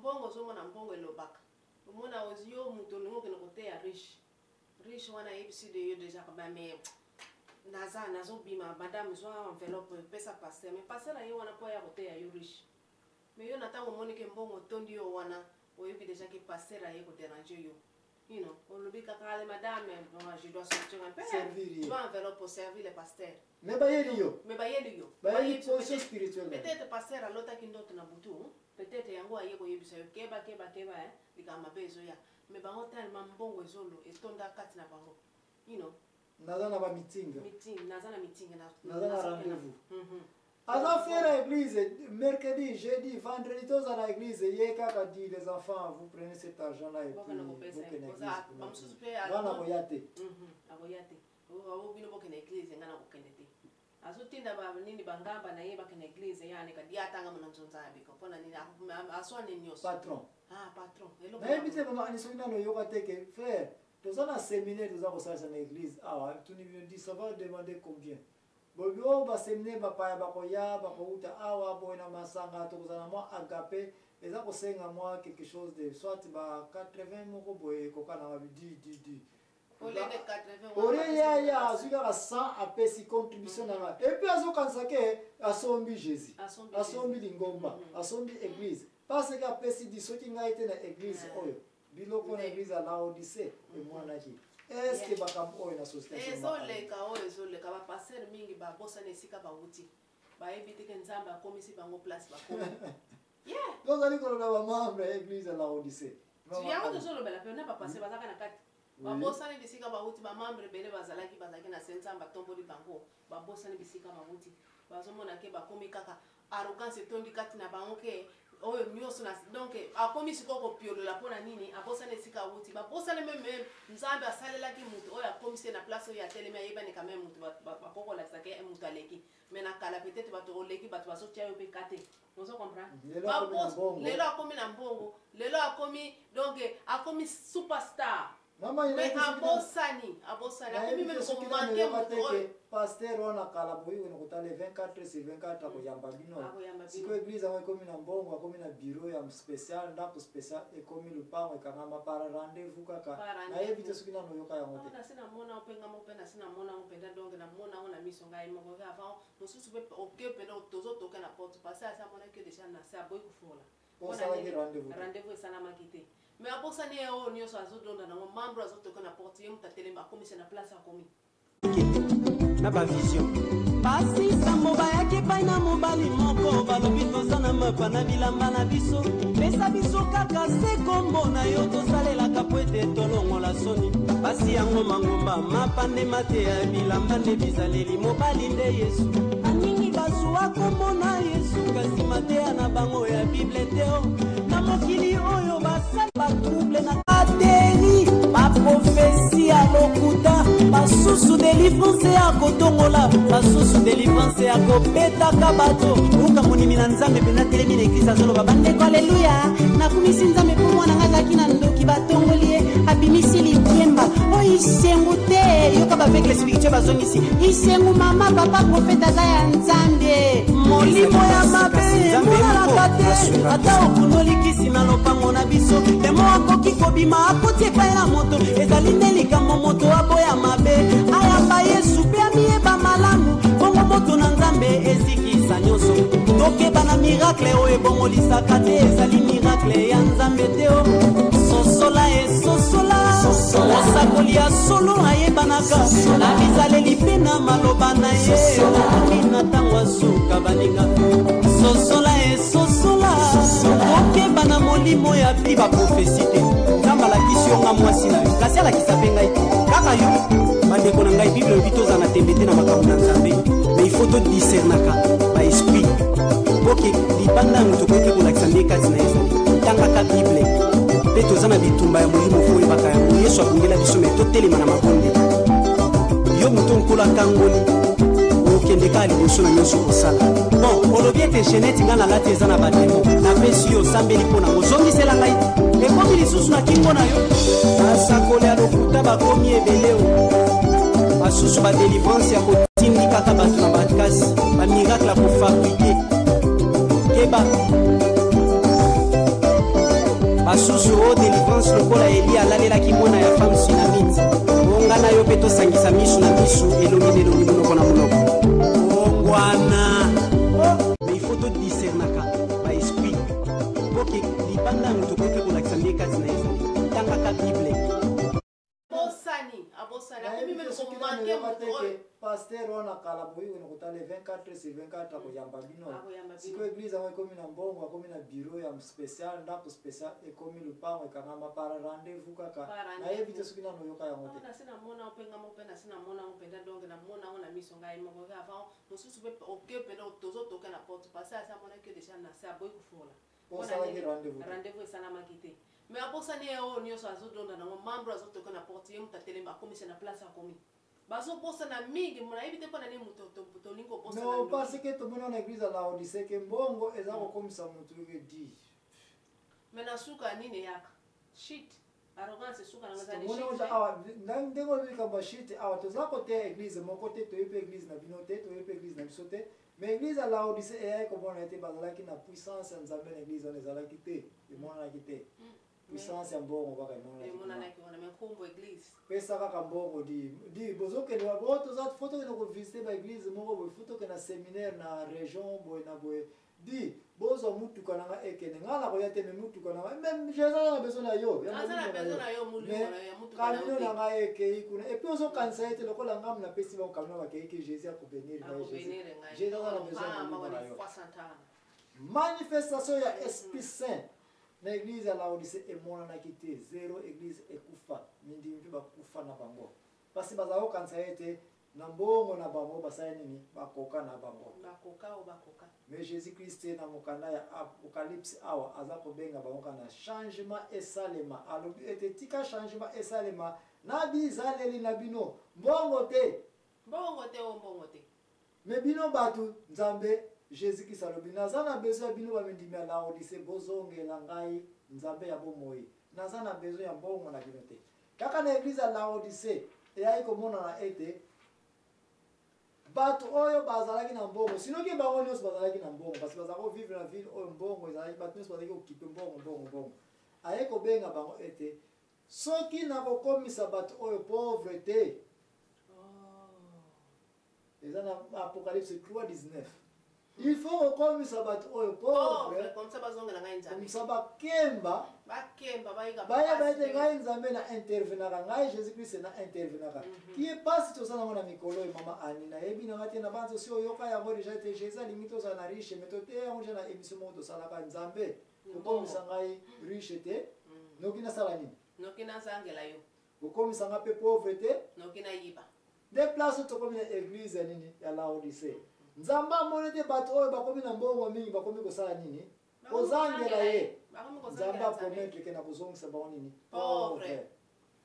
Mbongo, ozomona mbongo elobaka. Omona yo moto olingi okende koteya riche, riche wana ayebisi de yo déjà ba mais naza nazobima, madame, zwa enveloppe, pesa pasteur. Mais pasteur aye wana mpo aya koteya yo riche, mais yo na ntango omoni ke mbongo otondi yo wana, oyebi déjà ke pasteur aye kodéranger yo, olobi kaka: "Ale madame, bon, je dois sortir un peu." Servir ye. Zwa enveloppe pour servir le pasteur. Mais bayeli yo. Mais bayeli yo. Bayeli position spirituelle. Peut-être pasteur alotaki ndoto na butu, peut-être yango aye koyebisa yo: "Keba, keba, keba, eh, likambo mabe ezoya." Mais bango, tellement mbongo ezolo etonda kati na bango. Naza na bameeting. Meeting, naza na meeting na Naza na rendez-vous. Aza faire église mercredi, jeudi, vendredi, toza na église. Ye kaka dit: "Les enfants, vous prenez cet argent là et puis bokende église." Bamosusu mpe Nga nakoya te. Akoya te. O bino bokende église, nga nakokende te. Azotinda banini, bangamba na ye bakende église, yani kadi atanga mona nzonza ya biko mpona nini aswani nyonso. Patron. Ah, patron. Nayebi te, mama Ani, soki nano oyoka te ke frère, toza na séminaire, toza kosalisa na église awa. Tuni bino di, ça va demander combien? Bobi oyo baséminaire, bapaya bakoya, bakouta awa boye na masanga, tokozala na mwa agape, eza kosenga mwa quelque chose de soit ba 80 moko boye, ekoka na babi di di di. Au lieu de 80, olie ye aya azwi kaka 100, apesi contribution na nga, et puis azokanisa ke asombi Jésus. Asombi. Asombi lingomba, asombi église, parce que apesi di soki ngai te na église oyo, biloko na église ya Laodicée emwanaki. Est ce que makambo oyo na société? Ezoleka, oyo ezoleka. Bapasteur mingi babosana esika bawuti, bayebi te ke Nzambe akomisi bango place bakomi. Yeah. Tozali koloba bamembre ya église ya Laodicée. Yango tozolobela mpe na bapasteur bazalaka na kati, babosani bisika bawuti. Bamembre ebele bazalaki na se, Nzambe atomboli bango, babosani bisika bawuti. Bazomona ke bakomi kaka arrogance etondi kati na bango, ke oyo nyonso na donc akomi sikoyo kopiolola. Mpo na nini? Abosani esika awuti. Babosani même Nzambe asalelaki moto oyo akomisi ye na place oyo atelemi, ayebani quand même. Moto bakoki kolakisa ke moto aleki, mais na kala peut-être bato oleki, bato bazotia yo mpe ka te. Ozo comprendre? Lelo akomi na mbongo. Lelo akomi na mbongo, lelo akomi, donc akomi superstar. Mama, mais abosani, akomi même komanquer moto oyo. Pasteur wana kala boyi kone kotala 24 sur 24, akoyamba bino. Akoyamba bino. Sikoyo église yango ekomi na mbongo, akomi na bureau ya spécial, ndako spécial, ekomi lupango ekangama par rendez-vous kaka. Par rendez-vous. Nayebi te soki nano oyoka yango te. Nasi namona mpe nga moko, mpe nasi namona yango mpenza. Donc namona yango na miso ngai moko. Ke avant mosusu mpe oke mpenza, tozotoka na porte, parce asi amonaki déjà na se, aboyi kofungola. Osalaki rendez-vous te. Rendez-vous esalamaki te, mais abosani ye oyo nyonso azodonda nango. Membre azotoka na porte, ye moto atelemi, akomisi na place akomi. Na bavision. Basi sambo bayaki epai na mobali moko, balobi: "Toza na mapa na bilamba na biso, pesa biso kaka se kombo na yo, tosalelaka po ete tolongola soni." Basi yango mangomba, mapa nde mateya, bilamba nde bizaleli, mobali nde Yesu. Baningi bazwa kombo na Yesu, kasi mateya na bango ya Bible te. O na mokili oyo basali batrouble na ateri, baprophétie ya lokuta, basusu délivrance ya kotongola, basusu délivrance ya kobetaka bato. Oka monimi na Nzambe mpenza telemi na église, azoloba: "Bandeko, aleluya, nakumisi Nzambe mpo mwana nga azalaki na ndoki, batongoli ye, abimisi likemba oyo isengu te." Yoka baaveugle spirituel bazongisi isengu: "Mama, papa prophète aza ya Nzambe." Molimo ya mabe emonanaka te. Ata okundoli kisi na lopango na biso, demo akoki kobima, akoti epai na moto. Ezali nde likambo moto aboya mabe, ayamba Yesu mpe amiyeba malamu, bongo moto na Nzambe ezikisa nyonso. Tokeba na miracle oyo ebongolisaka te, ezali miracle ya Nzambe te. O sosola, esosola, mosakoli ya solo ayebanaka na bizaleli mpe na maloba na ye. Tokomi na ntango asuka, baninga, sosola, esosola, tokeba na molimo ya bi baprophétie te. Nzambe alakisi yo nga mwasi na yo, kasi alakisa mpe ngai te, kaka yo. Bandeko na ngai, Bible elobi tozala na tembe te na makambo na Nzambe, mais il faut todiscernaka baesprit po ke libanda ya moto koki kolakisa nde kati na ye ezali. Tangaka Bible mpe toza na bitumba ya molimo, faut oyebaka yango. Yesu abundela biso, mais totelema na mabonde. Yo moto Nkolo akangoli, okende kaka liboso na nyonso kosala bon. Olobi ete chaînette ngai nalati eza na bademo, napesi yo, osambeli mpo nango, ozongisela ngai, ekomi lisusu na kingo na yo. Basakoli ya lokuta bakomi ebele. O basusu badélivrance ya kotindi kaka bato na bakasi, bamiracle ya kofabriquer. Keba. Basusu o delivrance lokola Eli alalelaki mwana ya femme sunamite. Bonga na yo mpe tosangisa misu na misu, elongi na elongi, monoko na monoko. Bongwana. Mais il faut todiscernaka ba esprit mpo ke libanda ya moto okoki mpe kolakisa nde kati na ye ezali. Tangaka Bible. Abosani, abosani, akomi Nayebi meme te soki komanke nani oyoka moto te oyo. ke pasteur wana kala boyi kende kotala 24 sur 24 akoyamba bino. Akoyamba bino. Sikoyo église yango ekomi na mbongo, akomi na bureau ya spécial, ndako spécial, ekomi lupango ekangama par rendez-vous kaka. Par rendez-vous. Nayebi te soki nani oyoka yango te. Awa nasi namona yango mpe nga moko mpe nasi namona yango mpenza, donc namona yango na miso ngai moko ke avant mosusu mpe oke mpenza tozotoka na porte, parce asi amonaki yo déjà na se, aboyi kofungola. Po Mpona osalaki nini? rendez-vous te. Rendez-vous esalamaki te, mais abosani ye oyo nyonso azodonda nango membre azotoka na porte, ye moto atelemi akomisa na place, akomi bazobosana mingi. Nayebi te mpona nini moto tolingi kobosana Non, ndoki. parce que tomoni na église ya Laodicée ke mbongo eza kokomisa motu ke di. Mais na suka nini eyaka? Shit, arrogance, suka nango eza ni Tomoni shit, oza eh. awa ndenge olobi likambo ya shit awa, toza koteya église moko te, toyebi mpe église na bino te, toyebi mpe église na biso te, mais église ya Laodicée eyaki komona ete bazalaki na puissance ya Nzambe na église wana ezalaki te, emonanaki te. Puissance ya mbongo kaka emonanaki kuna. Emonanaki wana, mais nkombo église. Pesa kaka mbongo di di bozokende wa bo toza faut tokende kovisite ba église moko boye, faut tokende na séminaire na région boye na boye, di bozwa mutuka na nga ekende, nga nakoya te, me mutuka na nga, même Jésus aza na besoin na yo ya Aza na molimo na besoin yo. na yo, molimo Mais na yo, ya mutuka na yo camion te. na ngai ekei kuna, et puis ozokanisa ete lokola ngambo napesi bango camion bakei ke Jésus akobenir ngai. Jésus, Akobenir ngai. Jésus aza na besoin ya Pamba molimo na wana yo. fois Santana. Manifestation ya Esprit Saint na église ya Laodicée emonanaki te, zéro. Église ekufa, mindimi mpe bakufa na bango, parce bazala kokanisa ete na mbongo na bango basali nini, bakoka na bango. Bakoka o bakoka. Mais Jésus Christ na mokanda ya Apocalypse awa aza kobenga bango kaka na changement esalema. Alobi ete tika changement esalema na bizaleli na bino, mbongo te. Mbongo te o mbongo te. Mais bino bato Nzambe, Jésus Christ alobi naza na besoin ya bino bamindimi ya Laodicée, bozongela ngai Nzambe ya bomoi, naza na besoin ya mbongo na bino te. Kaka na église ya Laodicée eyaki komonana ete bato oyo bazalaki na mbongo, sinoki bango nyonso bazalaki na mbongo, parce que bazalaki kovivre na ville oyo mbongo ezalaki, bato nyonso bazalaki kokipe mbongo, mbongo, mbongo. Aye kobenga bango ete soki nakokomisa bato oyo pauvre te, eza na Apocalypse 3:19, il faut kokomisa bato oyo pauvre. Pauvre, comme ça bazongela ngai Nzambe. Comme ça bakemba. Bakemba, bayika bayeba pasi ete ndenge- ngai Nzambe na intervenaka, ngai Jésus Christ na intervenaka. Kie pasi toza nango na mikolo oyo, mama Ani, nayebi nanga te na banza osi oyoka yango déjà te, Jésus alingi tozala na riche, mais toteya yango déjà na émission moko tosalaka, Nzambe kokomisa ngai riche te, noki nasala nini? Noki nazangela yo. Kokomisa ngai mpe pauvre te, Noki nayiba. Nde place oyo tokomi na église ya nini, ya Laodicée, Nzambe amoni te bato oyo bakomi na mbongo mingi bakomi kosala nini? Kozangela ye. Bakomi Nzambe kozangela Nzambe. apromettre ke na kozongisa bango nini? Pauvre.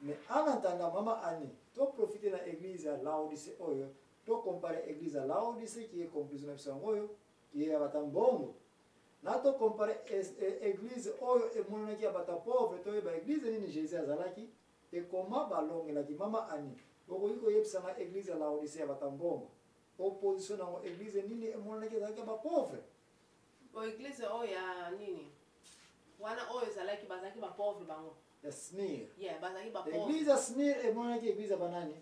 Mais en attendant, mama Ani, toprofite na église ya Laodicée oyo, tocompare église ya Laodicée qui est conclusion na biso yango oyo, qui est ya bata mbongo, na tocompare église oyo emonanaki ya bata pauvre, toyeba église nini Jésus azalaki ekoma balongelaki. Mama Ani, okoki koyebisa nga église ya Laodicée ya bata mbongo, opposition nango église nini emonanaki ezalaki ya bapauvre? Bo église oyo ya nini wana oyo ezalaki, bazalaki bapauvre bango. Ya Smyrne. Yeah, bazalaki bapauvre. Église ya Smyrne emonanaki église ya banani?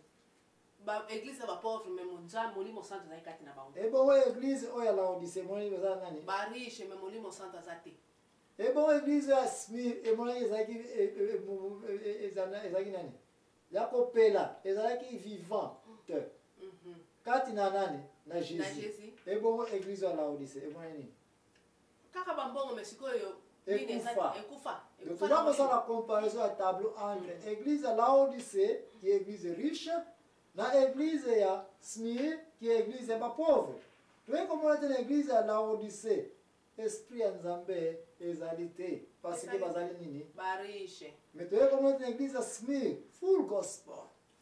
Ba église ya bapauvre, mais Nzambe Molimo Santo azalaki kati na bango. Ebongo église oyo ya Laodicée emonanaki eza nani? Bariche, mais Molimo Santo aza te. Ebongo église ya Smyrne emonanaki ezalaki ezalaki nani? Ya kopela, ezalaki vivante kati na nani? Na Na Jésus. Jésus. Ebongo église ya Laodicée emonani nini? Kaka bambongo, mais sikoyo nini Ekufa. Ekufa. Donc Ekufa toza na kosala comparaison ya tableau entre église ya Laodicée qui est église riche na église ya Smyrne qui est église ya bapauvre. Toyei komona te na église ya Laodicée esprit ya Nzambe ezali te, parce que Ezali. bazali nini? Bariche. Mais toyei komona te na église ya Smyrne full gospel,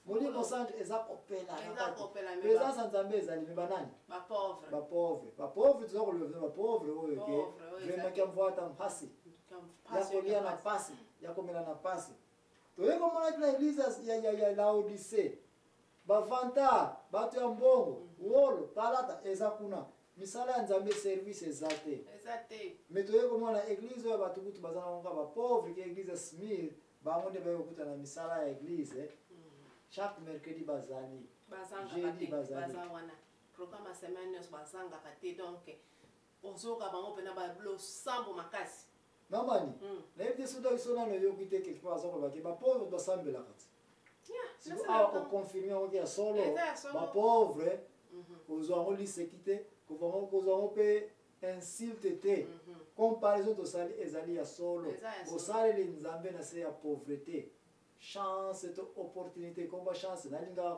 Molimo Santo eza kopela na Eza kati. kopela, mais Présence ya Nzambe ezali, mais banani? Bapauvre. Bapauvre, bapauvre, toza koloba bapauvre oyo ke Pauvre, oyo vraiment ezali. kiamvwata mpasi ya kolia na pasi, ya komela na pasi. Toyei komona ti na église ya Laodicée bavantard, bato ya mbongo, wolo, palata eza kuna. Misala ya Nzambe, service eza te. Eza te. Mais toye komona église oyo bato kutu baza nango kaka bapauvre, ke église ya Smir, bango nde baye kokuta na misala ya église. Chaque mercredi bazali, bazangaka jeudi te. Bazali. Baza wana, programme ya semaine nyonso bazangaka te. Donc ozoyoka bango mpena balosambo makasi. Mamani, nayebi te soki biso nano oyoki te, quelque part aza kolobaki bapauvre basambelaka te. Siko awa oconfirme yango ke ya solo. Eza ya solo. Bapauvre, kozwa yango liseki te, kozwa yango mpe insulte te. Comparaison tosali ezali ya solo. Eza ya solo. Bosaleli Nzambe na se ya pauvreté, chance to opportunité, komba chance nalingaka.